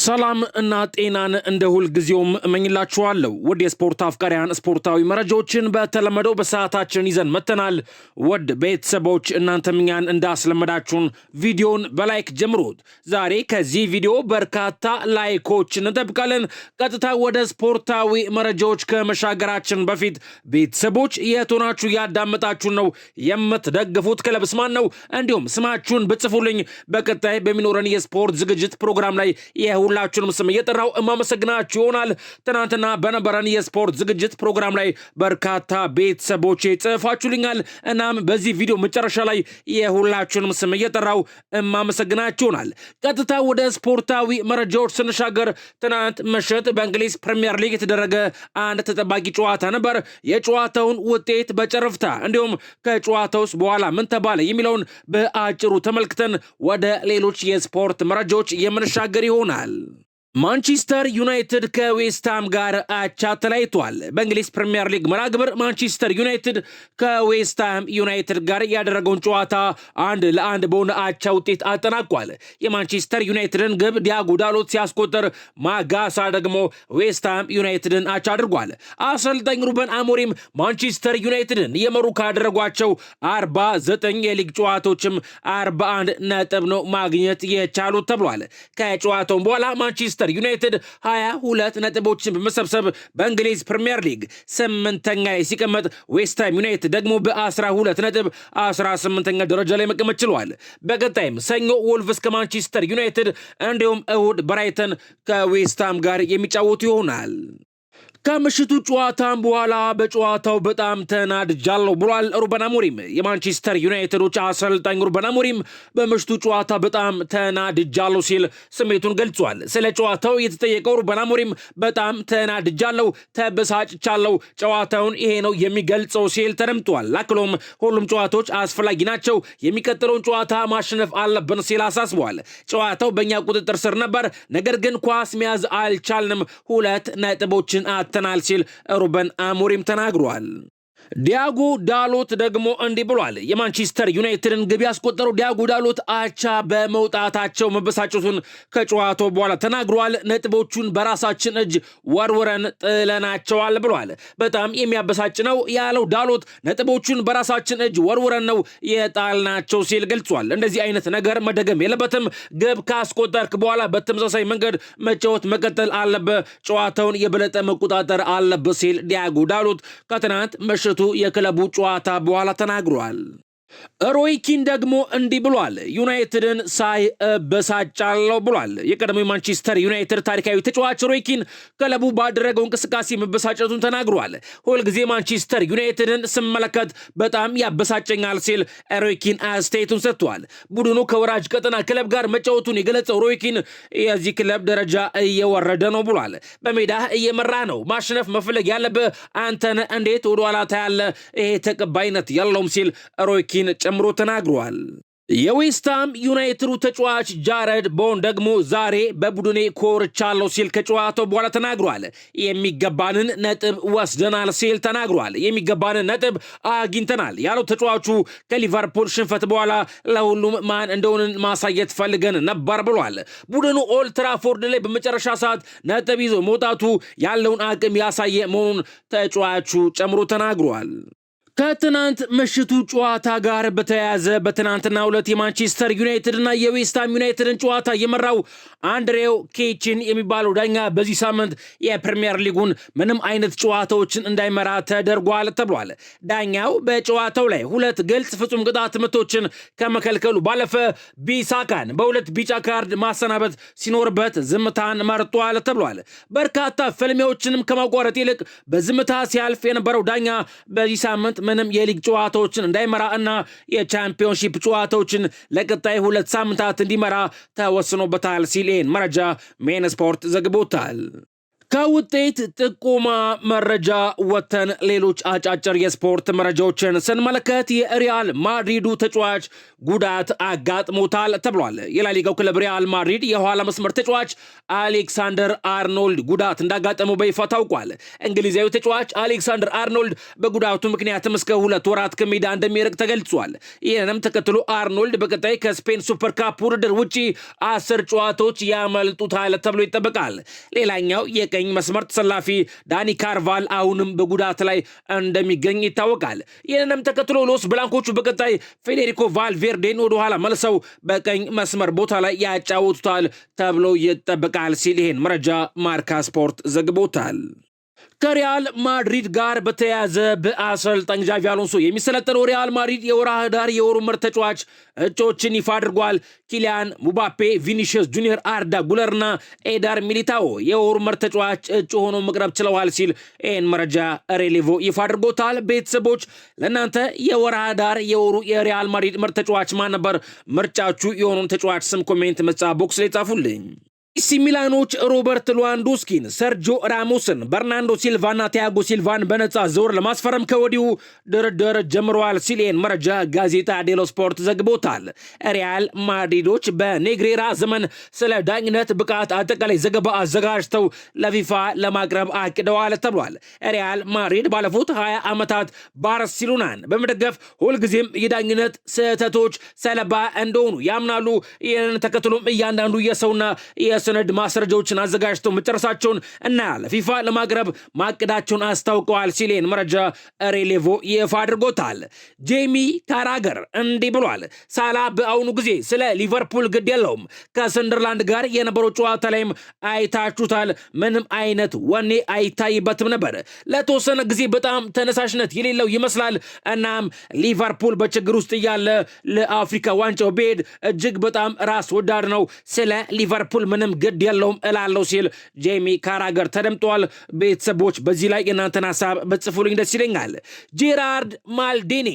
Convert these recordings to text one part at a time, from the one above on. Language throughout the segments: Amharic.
ሰላም እና ጤናን እንደ ሁልጊዜውም እመኝላችኋለሁ። ውድ የስፖርት አፍቃሪያን ስፖርታዊ መረጃዎችን በተለመደው በሰዓታችን ይዘን መጥተናል። ውድ ቤተሰቦች እናንተም እኛን እንዳስለመዳችሁን ቪዲዮን በ like ጀምሩት። ዛሬ ከዚህ ቪዲዮ በርካታ like ኦች እንጠብቃለን። ቀጥታ ወደ ስፖርታዊ መረጃዎች ከመሻገራችን በፊት ቤተሰቦች የት ሆናችሁ ያዳመጣችሁን ነው? የምትደግፉት ክለብስ ማን ነው? እንዲሁም ስማችሁን ብትጽፉልኝ በቀጣይ በሚኖረን የስፖርት ዝግጅት ፕሮግራም ላይ የሁላችሁንም ስም እየጠራው እማመሰግናችሁ ይሆናል። ትናንትና በነበረን የስፖርት ዝግጅት ፕሮግራም ላይ በርካታ ቤተሰቦቼ ጽፋችሁልኛል። እናም በዚህ ቪዲዮ መጨረሻ ላይ የሁላችሁንም ስም እየጠራው እማመሰግናችሁ ይሆናል። ቀጥታ ወደ ስፖርታዊ መረጃዎች ስንሻገር ትናንት ምሽት በእንግሊዝ ፕሪምየር ሊግ የተደረገ አንድ ተጠባቂ ጨዋታ ነበር። የጨዋታውን ውጤት በጨረፍታ እንዲሁም ከጨዋታውስ በኋላ ምን ተባለ የሚለውን በአጭሩ ተመልክተን ወደ ሌሎች የስፖርት መረጃዎች የምንሻገር ይሆናል። ማንቸስተር ዩናይትድ ከዌስትሃም ጋር አቻ ተለያይቷል። በእንግሊዝ ፕሪምየር ሊግ መርሃ ግብር ማንቸስተር ዩናይትድ ከዌስትሃም ዩናይትድ ጋር ያደረገውን ጨዋታ 1-1 በሆነ አቻ ውጤት አጠናቋል። የማንቸስተር ዩናይትድን ግብ ዲያጎ ዳሎት ሲያስቆጥር፣ ማጋሳ ደግሞ ዌስትሃም ዩናይትድን አቻ አድርጓል። አሰልጣኝ ሩበን አሞሪም ማንቸስተር ዩናይትድን እየመሩ ካደረጓቸው 49 የሊግ ጨዋታዎችም 41 ነጥብ ነው ማግኘት የቻሉት ተብሏል። ከጨዋታውም በኋላ ማንቸስተር ዩናይትድ 22 ነጥቦችን በመሰብሰብ በእንግሊዝ ፕሪምየር ሊግ ስምንተኛ ላይ ሲቀመጥ፣ ዌስትሃም ዩናይትድ ደግሞ በ12 ነጥብ 18ኛ ደረጃ ላይ መቀመጥ ችሏል። በቀጣይም ሰኞ ወልቭስ ከማንቸስተር ዩናይትድ እንዲሁም እሁድ ብራይተን ከዌስትሃም ጋር የሚጫወቱ ይሆናል። ከምሽቱ ጨዋታም በኋላ በጨዋታው በጣም ተናድጃለሁ ብሏል ሩበን አሞሪም። የማንቸስተር ዩናይትዶች አሰልጣኝ ሩበን አሞሪም በምሽቱ ጨዋታ በጣም ተናድጃለሁ ሲል ስሜቱን ገልጿል። ስለ ጨዋታው የተጠየቀው ሩበን አሞሪም በጣም ተናድጃለሁ፣ ተበሳጭቻለሁ፣ ጨዋታውን ይሄ ነው የሚገልጸው ሲል ተደምጧል። አክሎም ሁሉም ጨዋታዎች አስፈላጊ ናቸው፣ የሚቀጥለውን ጨዋታ ማሸነፍ አለብን ሲል አሳስበዋል። ጨዋታው በእኛ ቁጥጥር ስር ነበር፣ ነገር ግን ኳስ መያዝ አልቻልንም፣ 2 ነጥቦችን አጥተናል ሲል ሩበን አሞሪም ተናግሯል። ዲያጎ ዳሎት ደግሞ እንዲህ ብሏል። የማንቸስተር ዩናይትድን ግብ ያስቆጠረው ዲያጎ ዳሎት አቻ በመውጣታቸው መበሳጨቱን ከጨዋታው በኋላ ተናግሯል። ነጥቦቹን በራሳችን እጅ ወርውረን ጥለናቸዋል ብሏል። በጣም የሚያበሳጭ ነው ያለው ዳሎት ነጥቦቹን በራሳችን እጅ ወርውረን ነው የጣልናቸው ሲል ገልጿል። እንደዚህ አይነት ነገር መደገም የለበትም። ግብ ካስቆጠርክ በኋላ በተመሳሳይ መንገድ መጫወት መቀጠል አለብህ። ጨዋታውን የበለጠ መቆጣጠር አለብህ ሲል ዲያጎ ዳሎት ከትናንት ምሽቱ የክለቡ ጨዋታ በኋላ ተናግሯል። ሮይ ኪን ደግሞ እንዲህ ብሏል። ዩናይትድን ሳይ እበሳጫለሁ ብሏል። የቀድሞ የማንቸስተር ዩናይትድ ታሪካዊ ተጫዋች ሮይ ኪን ክለቡ ባደረገው እንቅስቃሴ መበሳጨቱን ተናግሯል። ሁልጊዜ ማንቸስተር ዩናይትድን ስመለከት በጣም ያበሳጨኛል ሲል ሮይ ኪን አስተያየቱን ሰጥቷል። ቡድኑ ከወራጅ ቀጠና ክለብ ጋር መጫወቱን የገለጸው ሮይ ኪን የዚህ ክለብ ደረጃ እየወረደ ነው ብሏል። በሜዳ እየመራ ነው፣ ማሸነፍ መፈለግ ያለብህ አንተን እንዴት ወደኋላ ታያለህ? ይሄ ተቀባይነት የለውም ሲል ሮይ ኪን ጨምሮ ተናግሯል። የዌስትሃም ዩናይትዱ ተጫዋች ጃረድ ቦውን ደግሞ ዛሬ በቡድኔ ኮርቻለሁ ሲል ከጨዋታው በኋላ ተናግሯል። የሚገባንን ነጥብ ወስደናል ሲል ተናግሯል። የሚገባንን ነጥብ አግኝተናል ያለው ተጫዋቹ ከሊቨርፑል ሽንፈት በኋላ ለሁሉም ማን እንደሆንን ማሳየት ፈልገን ነበር ብሏል። ቡድኑ ኦልድ ትራፎርድ ላይ በመጨረሻ ሰዓት ነጥብ ይዞ መውጣቱ ያለውን አቅም ያሳየ መሆኑን ተጫዋቹ ጨምሮ ተናግሯል። ከትናንት ምሽቱ ጨዋታ ጋር በተያያዘ በትናንትናው ዕለት የማንቸስተር ዩናይትድ እና የዌስትሃም ዩናይትድን ጨዋታ የመራው አንድሬው ኬችን የሚባለው ዳኛ በዚህ ሳምንት የፕሪምየር ሊጉን ምንም አይነት ጨዋታዎችን እንዳይመራ ተደርጓል ተብሏል። ዳኛው በጨዋታው ላይ ሁለት ግልጽ ፍጹም ቅጣት ምቶችን ከመከልከሉ ባለፈ ቢሳካን በሁለት ቢጫ ካርድ ማሰናበት ሲኖርበት ዝምታን መርጧል ተብሏል። በርካታ ፍልሚያዎችንም ከማቋረጥ ይልቅ በዝምታ ሲያልፍ የነበረው ዳኛ በዚህ ሳምንት ምንም የሊግ ጨዋታዎችን እንዳይመራ እና የቻምፒዮንሺፕ ጨዋታዎችን ለቀጣይ 2 ሳምንታት እንዲመራ ተወስኖበታል ሲል ይህን መረጃ ሜን ስፖርት ዘግቦታል። ከውጤት ጥቆማ መረጃ ወጥተን ሌሎች አጫጭር የስፖርት መረጃዎችን ስንመለከት የሪያል ማድሪዱ ተጫዋች ጉዳት አጋጥሞታል ተብሏል። የላሊጋው ክለብ ሪያል ማድሪድ የኋላ መስመር ተጫዋች አሌክሳንደር አርኖልድ ጉዳት እንዳጋጠመው በይፋ ታውቋል። እንግሊዛዊ ተጫዋች አሌክሳንደር አርኖልድ በጉዳቱ ምክንያትም እስከ 2 ወራት ከሜዳ እንደሚርቅ ተገልጿል። ይህንም ተከትሎ አርኖልድ በቀጣይ ከስፔን ሱፐር ካፕ ውድድር ውጪ 10 ጨዋታዎች ያመልጡታል ተብሎ ይጠበቃል። ሌላኛው የቀኝ መስመር ተሰላፊ ዳኒ ካርቫል አሁንም በጉዳት ላይ እንደሚገኝ ይታወቃል። ይህንንም ተከትሎ ሎስ ብላንኮቹ በቀጣይ ፌዴሪኮ ቫልቬርዴን ወደኋላ መልሰው በቀኝ መስመር ቦታ ላይ ያጫወቱታል ተብሎ ይጠበቃል ሲል ይህን መረጃ ማርካ ስፖርት ዘግቦታል። ከሪያል ማድሪድ ጋር በተያያዘ በአሰልጣኝ ዣቪ አሎንሶ የሚሰለጠነው ሪያል ማድሪድ የወርሃ ህዳር የወሩ ምርጥ ተጫዋች እጩዎችን ይፋ አድርጓል። ኪሊያን ሙባፔ፣ ቪኒሺየስ ጁኒየር፣ አርዳ ጉለርና ኤዳር ሚሊታኦ የወሩ ምርጥ ተጫዋች እጩ ሆኖ መቅረብ ችለዋል ሲል ይህን መረጃ ሬሌቮ ይፋ አድርጎታል። ቤተሰቦች፣ ለእናንተ የወርሃ ህዳር የወሩ የሪያል ማድሪድ ምርጥ ተጫዋች ማን ነበር? ምርጫችሁ የሆነውን ተጫዋች ስም comment መስጫ box ላይ ጻፉልኝ። ኤሲ ሚላኖች ሮበርት ሌዋንዶስኪን፣ ሰርጂዮ ራሞስን፣ በርናንዶ ሲልቫና ቲያጎ ሲልቫን በነፃ ዝውውር ለማስፈረም ከወዲሁ ድርድር ጀምረዋል ሲል ይህን መረጃ ጋዜጣ ዴሎ ስፖርት ዘግቦታል። ሪያል ማድሪዶች በኔግሬራ ዘመን ስለ ዳኝነት ብቃት አጠቃላይ ዘገባ አዘጋጅተው ለፊፋ ለማቅረብ አቅደዋል ተብሏል። ሪያል ማድሪድ ባለፉት 20 ዓመታት ባርሴሎናን በመደገፍ ሁልጊዜም የዳኝነት ስህተቶች ሰለባ እንደሆኑ ያምናሉ። ይህንን ተከትሎም እያንዳንዱ የሰውና የሰነድ ማስረጃዎችን አዘጋጅተው መጨረሳቸውን እና ለፊፋ ለማቅረብ ማቀዳቸውን አስታውቀዋል ሲል ይህን መረጃ ሬሌቮ ይፋ አድርጎታል። ጄሚ ካራገር እንዲህ ብሏል። ሳላ በአሁኑ ጊዜ ስለ ሊቨርፑል ግድ የለውም። ከሰንደርላንድ ጋር የነበረው ጨዋታ ላይም አይታችሁታል። ምንም አይነት ወኔ አይታይበትም ነበር። ለተወሰነ ጊዜ በጣም ተነሳሽነት የሌለው ይመስላል። እናም ሊቨርፑል በችግር ውስጥ እያለ ለአፍሪካ ዋንጫው ቢሄድ እጅግ በጣም ራስ ወዳድ ነው። ስለ ሊቨርፑል ምንም ግድ የለውም እላለው ሲል ጄሚ ካራገር ተደምጧል። ቤተሰቦች፣ በዚህ ላይ የእናንተን ሀሳብ ብትጽፉልኝ ደስ ይለኛል። ጄራርድ ማልዲኒ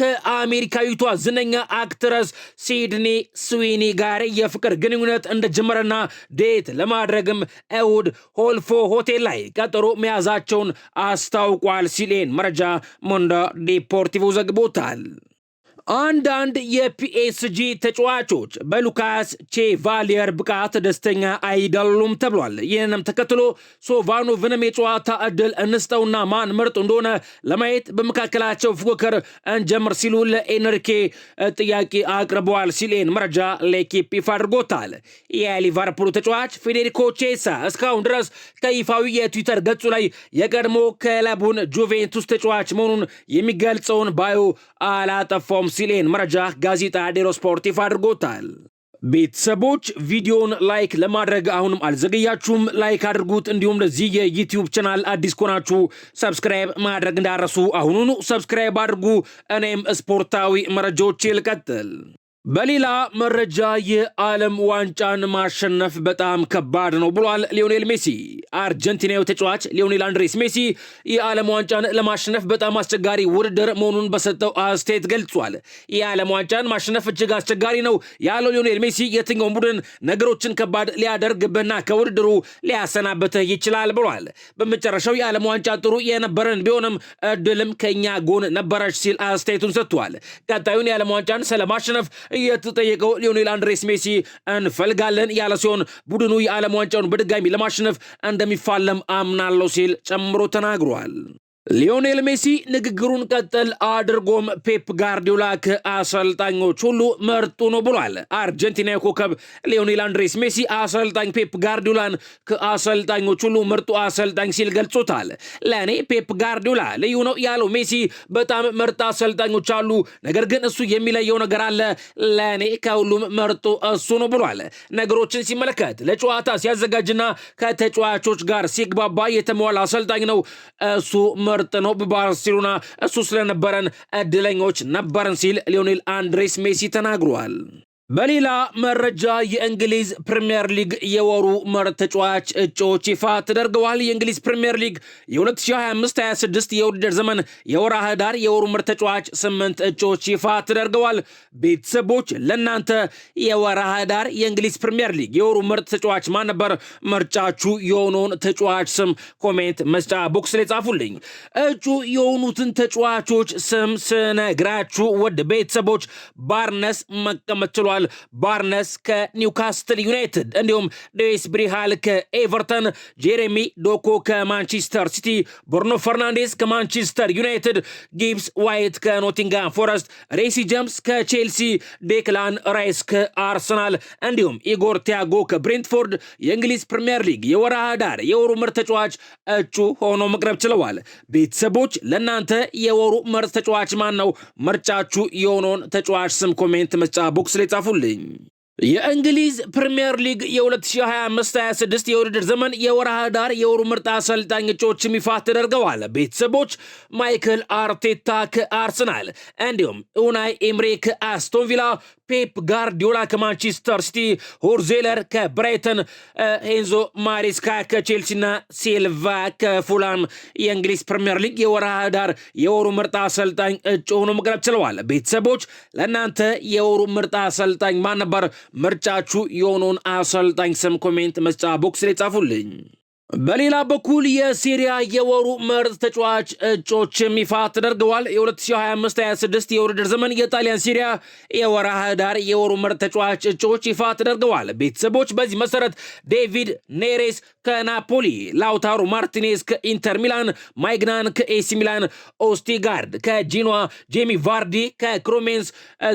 ከአሜሪካዊቷ ዝነኛ actress ሲድኒ ስዊኒ ጋር የፍቅር ግንኙነት እንደጀመረና date ለማድረግም እሁድ ሆልፎ ሆቴል ላይ ቀጠሮ መያዛቸውን አስታውቋል ሲል መረጃ ሞንዶ ዲፖርቲቮ ዘግቦታል። አንዳንድ የፒኤስጂ ተጫዋቾች በሉካስ ቼቫሊየር ብቃት ደስተኛ አይደሉም ተብሏል። ይህንም ተከትሎ ሶቫኖቭንም የጨዋታ እድል እንስጠውና ማን ምርጥ እንደሆነ ለማየት በመካከላቸው ፉክክር እንጀምር ሲሉ ለኤንሪኬ ጥያቄ አቅርበዋል ሲል መረጃ ሌኪፕ ይፋ አድርጎታል። የሊቨርፑል ተጫዋች ፌዴሪኮ ቼሳ እስካሁን ድረስ ከይፋዊ የትዊተር ገጹ ላይ የቀድሞ ክለቡን ጁቬንቱስ ተጫዋች መሆኑን የሚገልጸውን bio አላጠፋውም ሲል መረጃ ጋዜጣ ዴሎ ስፖርት ይፋ አድርጎታል። ቤተሰቦች፣ ቪዲዮን like ለማድረግ አሁንም አልዘገያችሁም፣ like አድርጉት። እንዲሁም ለዚህ የዩቲዩብ ቻናል አዲስ ከሆናችሁ subscribe ማድረግ እንዳትረሱ፣ አሁኑኑ subscribe አድርጉ። እኔም ስፖርታዊ መረጃዎች ልቀጥል። በሌላ መረጃ የዓለም ዋንጫን ማሸነፍ በጣም ከባድ ነው ብሏል ሊዮኔል ሜሲ። አርጀንቲናዊ ተጫዋች ሊዮኔል አንድሬስ ሜሲ የዓለም ዋንጫን ለማሸነፍ በጣም አስቸጋሪ ውድድር መሆኑን በሰጠው አስተያየት ገልጿል። የዓለም ዋንጫን ማሸነፍ እጅግ አስቸጋሪ ነው ያለው ሊዮኔል ሜሲ የትኛውን ቡድን ነገሮችን ከባድ ሊያደርግብህና ከውድድሩ ሊያሰናብትህ ይችላል ብሏል። በመጨረሻው የዓለም ዋንጫ ጥሩ የነበረን ቢሆንም እድልም ከኛ ጎን ነበረች ሲል አስተያየቱን ሰጥቷል። ቀጣዩን የዓለም ዋንጫን ስለማሸነፍ የተጠየቀው ሊዮኔል አንድሬስ ሜሲ እንፈልጋለን ያለ ሲሆን ቡድኑ የዓለም ዋንጫውን በድጋሚ ለማሸነፍ እንደሚፋለም አምናለሁ ሲል ጨምሮ ተናግሯል። ሊዮኔል ሜሲ ንግግሩን ቀጠል አድርጎም ፔፕ ጋርዲዮላ ከአሰልጣኞች ሁሉ ምርጡ ነው ብሏል። አርጀንቲናዊ ኮከብ ሊዮኔል አንድሬስ ሜሲ አሰልጣኝ ፔፕ ጋርዲዮላን ከአሰልጣኞች ሁሉ ምርጡ አሰልጣኝ ሲል ገልጾታል። ለእኔ ፔፕ ጋርዲዮላ ልዩ ነው ያለው ሜሲ በጣም ምርጥ አሰልጣኞች አሉ፣ ነገር ግን እሱ የሚለየው ነገር አለ። ለእኔ ከሁሉም ምርጡ እሱ ነው ብሏል። ነገሮችን ሲመለከት፣ ለጨዋታ ሲያዘጋጅና ከተጫዋቾች ጋር ሲግባባ የተሟላ አሰልጣኝ ነው። እሱ ምርጥ ነው። በባርሴሎና እሱ ስለነበረን እድለኞች ነበርን ሲል ሊዮኔል አንድሬስ ሜሲ ተናግሯል። በሌላ መረጃ የእንግሊዝ ፕሪምየር ሊግ የወሩ ምርጥ ተጫዋች እጩዎች ይፋ ተደርገዋል። የእንግሊዝ ፕሪምየር ሊግ የ2025/26 የውድድር ዘመን የወርሃ ህዳር የወሩ ምርጥ ተጫዋች 8 እጩዎች ይፋ ተደርገዋል። ቤተሰቦች፣ ለእናንተ የወርሃ ህዳር የእንግሊዝ ፕሪምየር ሊግ የወሩ ምርጥ ተጫዋች ማን ነበር? ምርጫችሁ የሆነውን ተጫዋች ስም comment መስጫ box ላይ ጻፉልኝ። እጩ የሆኑትን ተጫዋቾች ስም ስነግራችሁ ውድ ቤተሰቦች ባርነስ መቀመጥ ችሏል። ባርነስ ከኒውካስትል ዩናይትድ፣ እንዲሁም ዴውስበሪ ሃል ከኤቨርተን፣ ጄሬሚ ዶኮ ከማንቸስተር ሲቲ፣ ብሩኖ ፈርናንዴስ ከማንቸስተር ዩናይትድ፣ ጊብስ ዋይት ከኖቲንጋም ፎረስት፣ ሬሲ ጀምስ ከቼልሲ፣ ዴክላን ራይስ ከአርሰናል እንዲሁም ኢጎር ቲያጎ ከብሬንትፎርድ የእንግሊዝ ፕሪምየር ሊግ የወርሃ ህዳር የወሩ ምርጥ ተጫዋች እጩ ሆኖ መቅረብ ችለዋል። ቤተሰቦች፣ ለእናንተ የወሩ ምርጥ ተጫዋች ማን ነው? ምርጫችሁ የሆነውን ተጫዋች ስም comment መስጫ box ላይ ጻፉልኝ። የእንግሊዝ ፕሪምየር ሊግ የ2025/26 የውድድር ዘመን የወርሃ ህዳር የወሩ ምርጥ አሰልጣኝ እጩዎችም ይፋ ተደርገዋል። ቤተሰቦች፣ ማይክል አርቴታ ከአርሰናል፣ እንዲሁም ኡናይ ኤምሬ ከአስቶን ቪላ፣ ፔፕ ጋርዲዮላ ከማንቸስተር ሲቲ፣ ሁርዜለር ከብራይተን፣ ኤንዞ ማሬስካ ከቼልሲና ሲልቫ ከፉላም የእንግሊዝ ፕሪምየር ሊግ የወርሃ ህዳር የወሩ ምርጥ አሰልጣኝ እጩ ሆኖ መቅረብ ችለዋል። ቤተሰቦች፣ ለእናንተ የወሩ ምርጥ አሰልጣኝ ማን ነበር? ምርጫችሁ የሆነውን አሰልጣኝ ስም comment መስጫ box ላይ ጻፉልኝ። በሌላ በኩል የሴሪያ የወሩ ምርጥ ተጫዋች እጩዎችም ይፋ ተደርገዋል። የ2025/26 የውድድር ዘመን የጣሊያን ሴሪያ የወርሃ ህዳር የወሩ ምርጥ ተጫዋች እጩዎች ይፋ ተደርገዋል። ቤተሰቦች፣ በዚህ መሰረት ዴቪድ ኔሬስ ከናፖሊ፣ ላውታሮ ማርቲኔዝ ከኢንተር ሚላን፣ ማይግናን ከኤሲ ሚላን፣ ኦስቲጋርድ ከጂኖዋ፣ ጄሚ ቫርዲ ከክሮሜንስ፣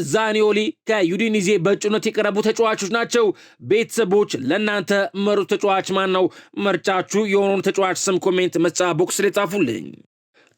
ዛኒዮሊ ከዩዲኒዜ በእጩነት የቀረቡ ተጫዋቾች ናቸው። ቤተሰቦች፣ ለእናንተ ምርጡ ተጫዋች ማን ነው? ምርጫችሁ የሆነውን ተጫዋች ስም comment መስጫ box ላይ ጻፉልኝ።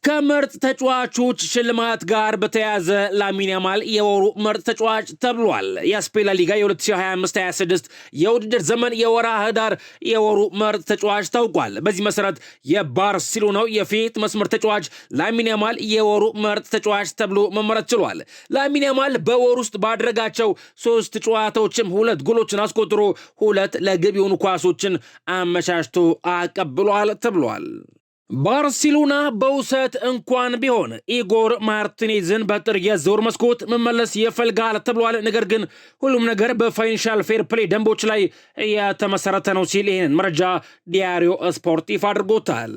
ከምርጥ ተጫዋቾች ሽልማት ጋር በተያያዘ ላሚን ያማል የወሩ ምርጥ ተጫዋች ተብሏል። የስፔን ላሊጋ የ2025/26 የውድድር ዘመን የወርሃ ህዳር የወሩ ምርጥ ተጫዋች ታውቋል። በዚህ መሰረት የባርሴሎናው የፊት መስመር ተጫዋች ላሚን ያማል የወሩ ምርጥ ተጫዋች ተብሎ መመረጥ ችሏል። ላሚን ያማል በወር ውስጥ ባደረጋቸው 3 ጨዋታዎችም 2 ጎሎችን አስቆጥሮ 2 ለግብ የሆኑ ኳሶችን አመቻችቶ አቀብሏል ተብሏል። ባርሴሎና በውሰት እንኳን ቢሆን ኢጎር ማርቲኔዝን በጥር የዝውውር መስኮት መመለስ ይፈልጋል ተብሏል። ነገር ግን ሁሉም ነገር በ financial fair play ደንቦች ላይ የተመሰረተ ነው ሲል ይህንን መረጃ ዲያሪዮ ስፖርት ይፋ አድርጎታል።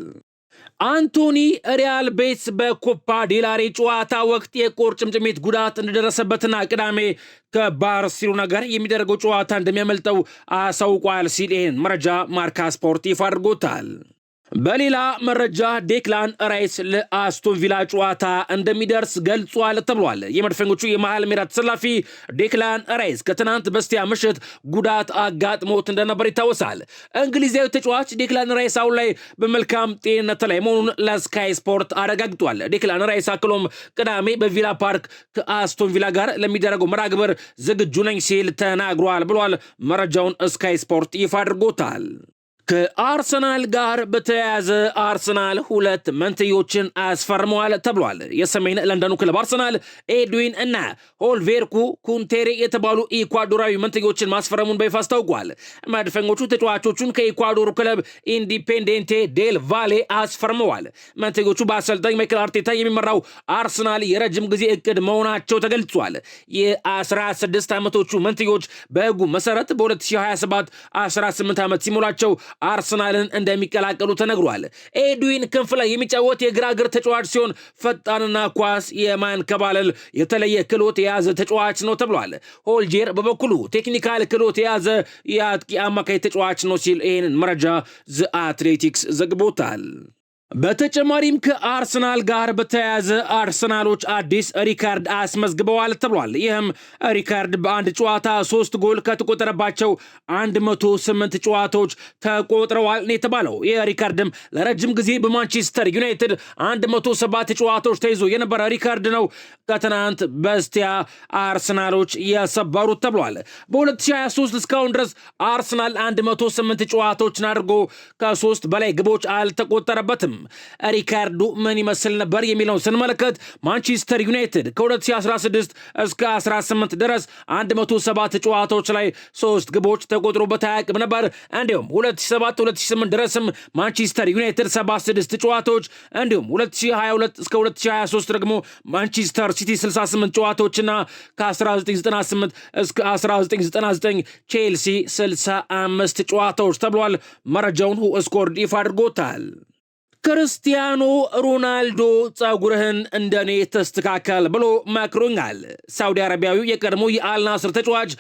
አንቶኒ ሪያል ቤትስ በኮፓ ዴላሬ ጨዋታ ወቅት የቁርጭምጭሚት ጉዳት እንደደረሰበትና ቅዳሜ ከባርሴሎና ጋር የሚደረገው ጨዋታ እንደሚያመልጠው አሳውቋል ሲል ይህን መረጃ ማርካ ስፖርት ይፋ አድርጎታል። በሌላ መረጃ ዴክላን ራይስ ለአስቶን ቪላ ጨዋታ እንደሚደርስ ገልጿል ተብሏል። የመድፈኞቹ የመሃል ሜዳ ተሰላፊ ዴክላን ራይስ ከትናንት በስቲያ ምሽት ጉዳት አጋጥሞት እንደነበር ይታወሳል። እንግሊዛዊ ተጫዋች ዴክላን ራይስ አሁን ላይ በመልካም ጤንነት ላይ መሆኑን ለስካይ ስፖርት አረጋግጧል። ዴክላን ራይስ አክሎም ቅዳሜ በቪላ ፓርክ ከአስቶን ቪላ ጋር ለሚደረገው መርሃ ግብር ዝግጁ ነኝ ሲል ተናግሯል ብሏል። መረጃውን ስካይ ስፖርት ይፋ አድርጎታል። ከአርሰናል ጋር በተያያዘ አርሰናል 2 መንትዮችን አስፈርመዋል ተብሏል። የሰሜን ለንደኑ ክለብ አርሰናል ኤድዊን እና ሆልቬርኩ ኩንቴሬ የተባሉ ኢኳዶራዊ መንትዮችን ማስፈረሙን በይፋ አስታውቋል። መድፈኞቹ ተጫዋቾቹን ከኢኳዶሩ ክለብ ኢንዲፔንዴንቴ ዴል ቫሌ አስፈርመዋል። መንትዮቹ በአሰልጣኝ ማይክል አርቴታ የሚመራው አርሰናል የረጅም ጊዜ እቅድ መሆናቸው ተገልጿል። የ16 ዓመቶቹ መንትዮች በህጉ መሰረት በ2027 18 ዓመት ሲሞላቸው አርሰናልን እንደሚቀላቀሉ ተነግሯል። ኤድዊን ክንፍ ላይ የሚጫወት የግራ እግር ተጫዋች ሲሆን ፈጣንና ኳስ የማንከባለል የተለየ ክህሎት የያዘ ተጫዋች ነው ተብሏል። ሆልጄር በበኩሉ technical ክህሎት የያዘ የአጥቂ አማካይ ተጫዋች ነው ሲል ይህንን መረጃ ዘ አትሌቲክስ ዘግቦታል። በተጨማሪም ከአርሰናል ጋር በተያያዘ አርሰናሎች አዲስ ሪካርድ አስመዝግበዋል ተብሏል። ይህም ሪካርድ በአንድ ጨዋታ 3 ጎል ከተቆጠረባቸው 108 ጨዋታዎች ተቆጥረዋል ነው የተባለው። ይህ ሪካርድም ለረጅም ጊዜ በማንቸስተር ዩናይትድ 107 ጨዋታዎች ተይዞ የነበረ ሪካርድ ነው። ከትናንት በስቲያ አርሰናሎች የሰበሩት ተብሏል። በ2023 እስካሁን ድረስ አርሰናል 108 ጨዋታዎችን አድርጎ ከ3 በላይ ግቦች አልተቆጠረበትም። ሪካርዱ ምን ይመስል ነበር የሚለውን ስንመለከት ማንቸስተር ዩናይትድ ከ2016 እስከ 18 ድረስ 107 ጨዋታዎች ላይ 3 ግቦች ተቆጥሮበት አያውቅም ነበር። እንዲሁም 2007 2008 ድረስም ማንቸስተር ዩናይትድ 76 ጨዋታዎች፣ እንዲሁም 2022 እስከ 2023 ደግሞ ማንቸስተር ሲቲ 68 ጨዋታዎችና ከ1998 እስከ 1999 ቼልሲ 65 ጨዋታዎች ተብሏል። መረጃውን WhoScored ይፋ አድርጎታል። ክርስቲያኖ ሮናልዶ ጸጉርህን እንደኔ ተስተካከል ብሎ መክሮኛል። ሳውዲ አረቢያዊው የቀድሞ የአልናስር ተጫዋች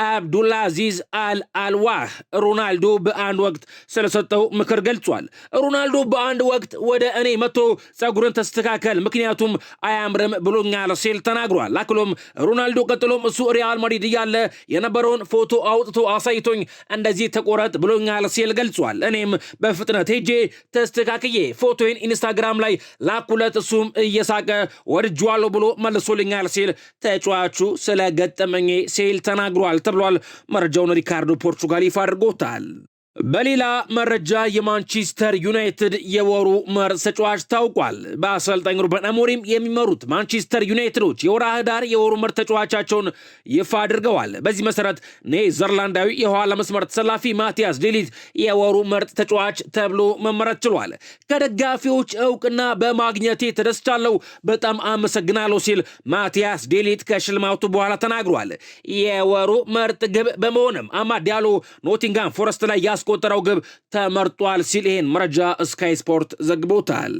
አብዱልአዚዝ አል አልዋህ ሮናልዶ በአንድ ወቅት ስለሰጠው ምክር ገልጿል። ሮናልዶ በአንድ ወቅት ወደ እኔ መጥቶ ጸጉርን ተስተካከል፣ ምክንያቱም አያምርም ብሎኛል ሲል ተናግሯል። አክሎም ሮናልዶ ቀጥሎም እሱ ሪያል ማድሪድ እያለ የነበረውን ፎቶ አውጥቶ አሳይቶኝ እንደዚህ ተቆረጥ ብሎኛል ሲል ገልጿል። እኔም በፍጥነት ሄጄ ተስተካክዬ ፎቶዬን ኢንስታግራም ላይ ላኩለት፣ እሱም እየሳቀ ወድጄዋለሁ ብሎ መልሶልኛል ሲል ተጫዋቹ ስለ ገጠመኜ ሲል ተናግሯል ተብሏል። መረጃውን ሪካርዶ ፖርቹጋል ይፋ አድርጎታል። በሌላ መረጃ የማንቸስተር ዩናይትድ የወሩ ምርጥ ተጫዋች ታውቋል። በአሰልጣኝ ሩበን አሞሪም የሚመሩት ማንቸስተር ዩናይትዶች የወርሃ ህዳር የወሩ ምርጥ ተጫዋቻቸውን ይፋ አድርገዋል። በዚህ መሰረት ኔዘርላንዳዊ የኋላ መስመር ተሰላፊ ማቲያስ ዴሊት የወሩ ምርጥ ተጫዋች ተብሎ መመረጥ ችሏል። ከደጋፊዎች እውቅና በማግኘቴ ተደስቻለሁ፣ በጣም አመሰግናለሁ ሲል ማቲያስ ዴሊት ከሽልማቱ በኋላ ተናግሯል። የወሩ ምርጥ ግብ በመሆንም አማድ ዲያሎ ኖቲንጋም ፎረስት ላይ ያስቆጠረው ግብ ተመርጧል ሲል ይህን መረጃ ስካይ ስፖርት ዘግቦታል።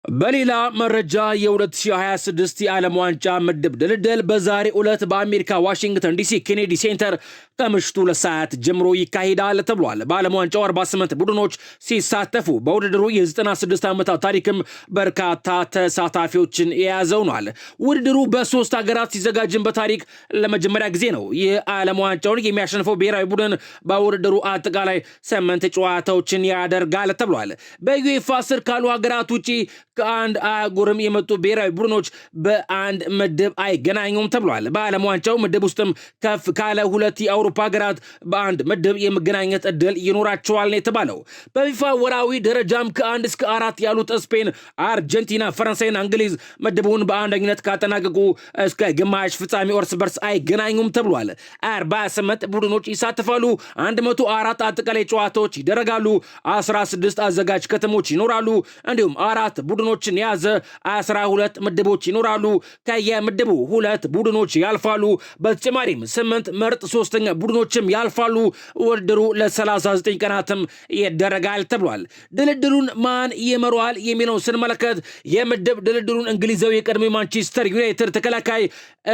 በሌላ መረጃ የ2026 የዓለም ዋንጫ ምድብ ድልድል በዛሬ ዕለት በአሜሪካ ዋሽንግተን ዲሲ ኬኔዲ ሴንተር ከምሽቱ 2 ሰዓት ጀምሮ ይካሄዳል ተብሏል። በዓለም ዋንጫው 48 ቡድኖች ሲሳተፉ በውድድሩ የ96 ዓመታት ታሪክም በርካታ ተሳታፊዎችን የያዘ ሆኗል። ውድድሩ በሶስት ሀገራት ሲዘጋጅን በታሪክ ለመጀመሪያ ጊዜ ነው። የዓለም ዋንጫውን የሚያሸንፈው ብሔራዊ ቡድን በውድድሩ አጠቃላይ 8 ጨዋታዎችን ያደርጋል ተብሏል። በዩኤፋ ስር ካሉ ሀገራት ውጪ ከአንድ አህጉርም የመጡ ብሔራዊ ቡድኖች በአንድ ምድብ አይገናኙም ተብሏል። በዓለም ዋንጫው ምድብ ውስጥም ከፍ ካለ ሁለት የአውሮፓ ሀገራት በአንድ ምድብ የመገናኘት እድል ይኖራቸዋል ነው የተባለው። በፊፋ ወራዊ ደረጃም ከ1 እስከ 4 ያሉት ስፔን፣ አርጀንቲና፣ ፈረንሳይና እንግሊዝ ምድቡን በአንደኝነት ካጠናቀቁ እስከ ግማሽ ፍጻሜ እርስ በርስ አይገናኙም ተብሏል። 48 ቡድኖች ይሳተፋሉ። 104 አጠቃላይ ጨዋታዎች ይደረጋሉ። 16 አዘጋጅ ከተሞች ይኖራሉ። እንዲሁም አራት ቡድኖችን የያዘ 12 ምድቦች ይኖራሉ። ከየምድቡ ሁለት ቡድኖች ያልፋሉ። በተጨማሪም ስምንት ምርጥ ሶስተኛ ቡድኖችም ያልፋሉ። ውድድሩ ለ39 ቀናትም ይደረጋል ተብሏል። ድልድሉን ማን ይመራዋል የሚለውን ስንመለከት የምድብ ድልድሉን እንግሊዛዊ የቀድሞ ማንቸስተር ዩናይትድ ተከላካይ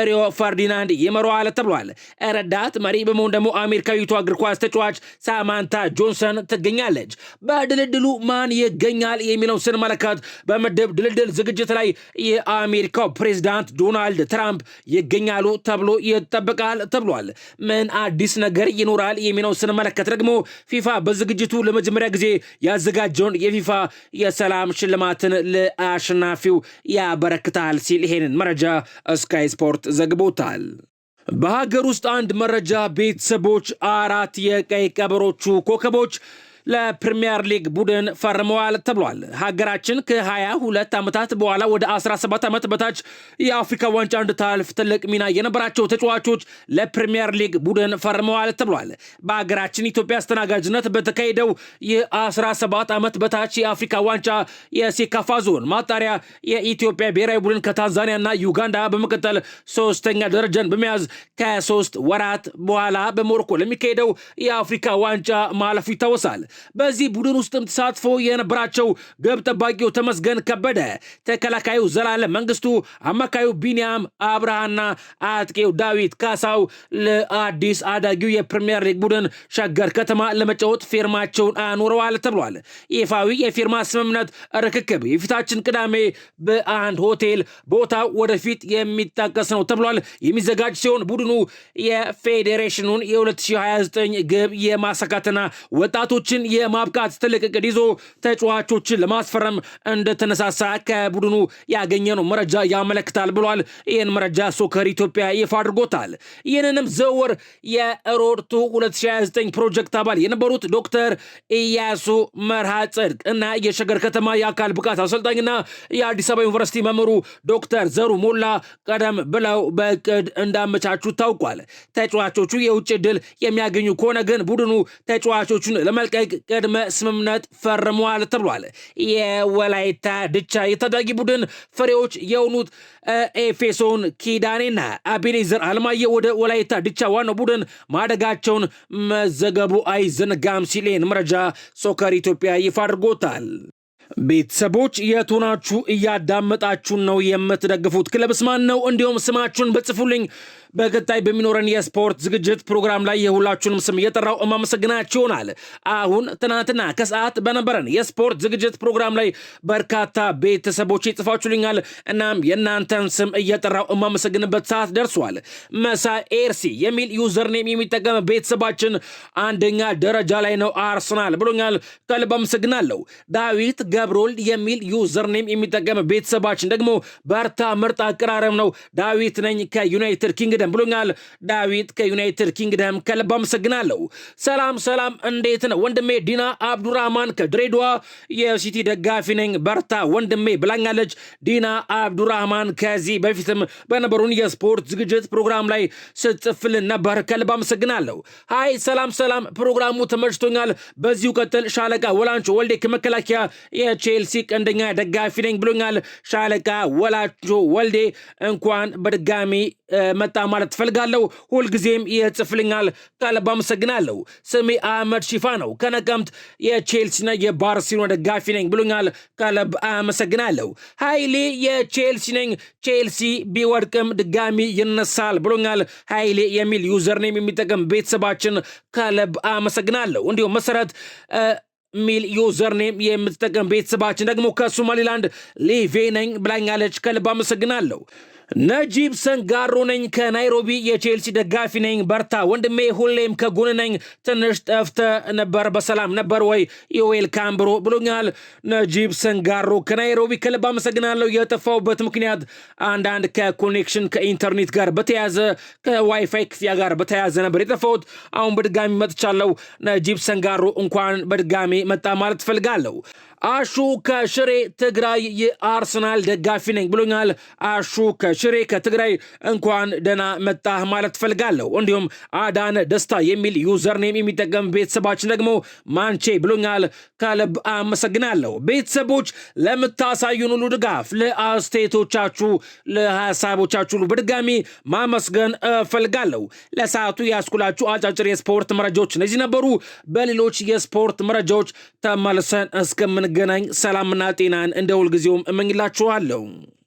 ሪዮ ፈርዲናንድ ይመራዋል ተብሏል። ረዳት መሪ በመሆን ደግሞ አሜሪካዊቷ እግር ኳስ ተጫዋች ሳማንታ ጆንሰን ትገኛለች። በድልድሉ ማን ይገኛል የሚለውን ስንመለከት በምድብ ድልድል ዝግጅት ላይ የአሜሪካው ፕሬዚዳንት ዶናልድ ትራምፕ ይገኛሉ ተብሎ ይጠበቃል ተብሏል። ምን አዲስ ነገር ይኖራል የሚለውን ስንመለከት ደግሞ ፊፋ በዝግጅቱ ለመጀመሪያ ጊዜ ያዘጋጀውን የፊፋ የሰላም ሽልማትን ለአሸናፊው ያበረክታል ሲል ይሄንን መረጃ ስካይ ስፖርት ዘግቦታል። በሀገር ውስጥ አንድ መረጃ ቤተሰቦች፣ አራት የቀይ ቀበሮቹ ኮከቦች ለፕሪሚየር ሊግ ቡድን ፈርመዋል ተብሏል። ሀገራችን ከ22 ዓመታት በኋላ ወደ 17 ዓመት በታች የአፍሪካ ዋንጫ እንድታልፍ ትልቅ ሚና የነበራቸው ተጫዋቾች ለፕሪሚየር ሊግ ቡድን ፈርመዋል ተብሏል። በሀገራችን ኢትዮጵያ አስተናጋጅነት በተካሄደው የ17 ዓመት በታች የአፍሪካ ዋንጫ የሴካፋ ዞን ማጣሪያ የኢትዮጵያ ብሔራዊ ቡድን ከታንዛኒያና ዩጋንዳ በመቀጠል ሶስተኛ ደረጃን በመያዝ ከ3 ወራት በኋላ በሞሮኮ ለሚካሄደው የአፍሪካ ዋንጫ ማለፉ ይታወሳል። በዚህ ቡድን ውስጥም ተሳትፎ የነበራቸው ግብ ጠባቂው ተመስገን ከበደ፣ ተከላካዩ ዘላለም መንግስቱ፣ አማካዩ ቢንያም አብርሃና አጥቂው ዳዊት ካሳው ለአዲስ አዳጊው የፕሪምየር ሊግ ቡድን ሸገር ከተማ ለመጫወት ፊርማቸውን አኑረዋል ተብሏል። ይፋዊ የፊርማ ስምምነት ርክክብ የፊታችን ቅዳሜ በአንድ ሆቴል፣ ቦታው ወደፊት የሚጠቀስ ነው ተብሏል፣ የሚዘጋጅ ሲሆን ቡድኑ የፌዴሬሽኑን የ2029 ግብ የማሳካትና ወጣቶችን የማብቃት ትልቅ እቅድ ይዞ ተጫዋቾችን ለማስፈረም እንደተነሳሳ ከቡድኑ ያገኘነው መረጃ ያመለክታል ብሏል። ይህን መረጃ ሶከር ኢትዮጵያ ይፋ አድርጎታል። ይህንንም ዝውውር የ Road to 2029 ፕሮጀክት አባል የነበሩት ዶክተር ኢያሱ መርሃ ጽድቅ እና የሸገር ከተማ የአካል ብቃት አሰልጣኝና የአዲስ አበባ ዩኒቨርሲቲ መምህሩ ዶክተር ዘሩ ሞላ ቀደም ብለው በእቅድ እንዳመቻቹ ታውቋል። ተጫዋቾቹ የውጭ ዕድል የሚያገኙ ከሆነ ግን ቡድኑ ተጫዋቾቹን ለመልቀቅ ቅድመ ስምምነት ፈርመዋል ተብሏል። የወላይታ ድቻ የታዳጊ ቡድን ፍሬዎች የሆኑት ኤፌሶን ኪዳኔና አቤኔዘር አለማየሁ ወደ ወላይታ ድቻ ዋናው ቡድን ማደጋቸውን መዘገቡ አይዘነጋም ሲል ይህን መረጃ ሶከር ኢትዮጵያ ይፋ አድርጎታል። ቤተሰቦች የት ሆናችሁ እያዳመጣችሁን ነው? የምትደግፉት ክለብስ ማን ነው? እንዲሁም ስማችሁን ብትጽፉልኝ። በቀጣይ በሚኖረን የስፖርት ዝግጅት ፕሮግራም ላይ የሁላችሁንም ስም እየጠራው እማመሰግናችሁ ይሆናል። አሁን ትናንትና ከሰዓት በነበረን የስፖርት ዝግጅት ፕሮግራም ላይ በርካታ ቤተሰቦች ይጽፋችሁልኛል። እናም የእናንተን ስም እየጠራው እማመሰግንበት ሰዓት ደርሷል። መሳ ኤርሲ የሚል username የሚጠቀም ቤተሰባችን አንደኛ ደረጃ ላይ ነው አርሰናል ብሎኛል። ከልብ አመሰግናለሁ። ዳዊት ገብሮል የሚል username የሚጠቀም ቤተሰባችን ደግሞ በርታ፣ ምርጥ አቀራረብ ነው፣ ዳዊት ነኝ ከዩናይትድ ኪንግደም ብሎኛል። ዳዊት ከዩናይትድ ኪንግደም ከልብ አመሰግናለሁ። ሰላም ሰላም፣ እንዴት ነው ወንድሜ? ዲና አብዱራህማን ከድሬዳዋ የሲቲ ደጋፊ ነኝ፣ በርታ ወንድሜ ብላኛለች። ዲና አብዱራህማን ከዚህ በፊትም በነበሩን የስፖርት ዝግጅት ፕሮግራም ላይ ስትጽፍልን ነበር። ከልብ አመሰግናለሁ። Hi ሰላም ሰላም፣ ፕሮግራሙ ተመችቶኛል፣ በዚሁ ቀጥል። ሻለቃ ወላንቾ ወልዴ ከመከላከያ የቼልሲ ቀንደኛ ደጋፊ ነኝ ብሎኛል። ሻለቃ ወላንቾ ወልዴ እንኳን በድጋሚ መጣ ማለት ትፈልጋለሁ። ሁልጊዜም ይጽፍልኛል። ከልብ አመሰግናለሁ። ስሜ አህመድ ሺፋ ነው፣ ከነቀምት የቼልሲና የባርሴሎና ደጋፊ ነኝ ብሎኛል። ከልብ አመሰግናለሁ። ኃይሌ የቼልሲ ነኝ፣ ቼልሲ ቢወድቅም ድጋሚ ይነሳል ብሎኛል። ኃይሌ የሚል username የሚጠቀም ቤተሰባችን ከልብ አመሰግናለሁ። እንዲሁም መሰረት ሚል username የምትጠቀም ቤተሰባችን ደግሞ ከሶማሊላንድ ሊቬ ነኝ ብላኛለች። ከልብ አመሰግናለሁ። ነጂብ ሰንጋሮ ነኝ ከናይሮቢ የቼልሲ ደጋፊ ነኝ። በርታ ወንድሜ፣ ሁሌም ከጎን ነኝ። ትንሽ ጠፍተ ነበር፣ በሰላም ነበር ወይ? Welcome bro ብሎኛል። ነጂብ ሰንጋሮ ከናይሮቢ ከልብ አመሰግናለሁ። የጠፋሁበት ምክንያት አንዳንድ ከ connection ከኢንተርኔት ጋር በተያያዘ ከዋይፋይ ክፍያ ጋር በተያያዘ ነበር የጠፋሁት። አሁን በድጋሚ መጥቻለሁ። ነጂብ ሰንጋሮ እንኳን በድጋሚ መጣ ማለት እፈልጋለሁ። አሹ ከሽሬ ትግራይ የአርሰናል ደጋፊ ነኝ ብሎኛል። አሹ ከሽሬ ከትግራይ እንኳን ደህና መጣህ ማለት እፈልጋለሁ። እንዲሁም አዳነ ደስታ የሚል username የሚጠቀም ቤተሰባችን ደግሞ ማንቼ ብሎኛል። ከልብ አመሰግናለሁ። ቤተሰቦች ለምታሳዩን ሁሉ ድጋፍ፣ ለአስተያየቶቻችሁ፣ ለሀሳቦቻችሁ ሁሉ በድጋሚ ማመስገን እፈልጋለሁ። ለሰዓቱ ያስኩላችሁ አጫጭር የስፖርት መረጃዎች እነዚህ ነበሩ። በሌሎች የስፖርት መረጃዎች ተመልሰን እስከምንገናኝ ሰላምና ጤናን እንደ ሁልጊዜውም እመኝላችኋለሁ።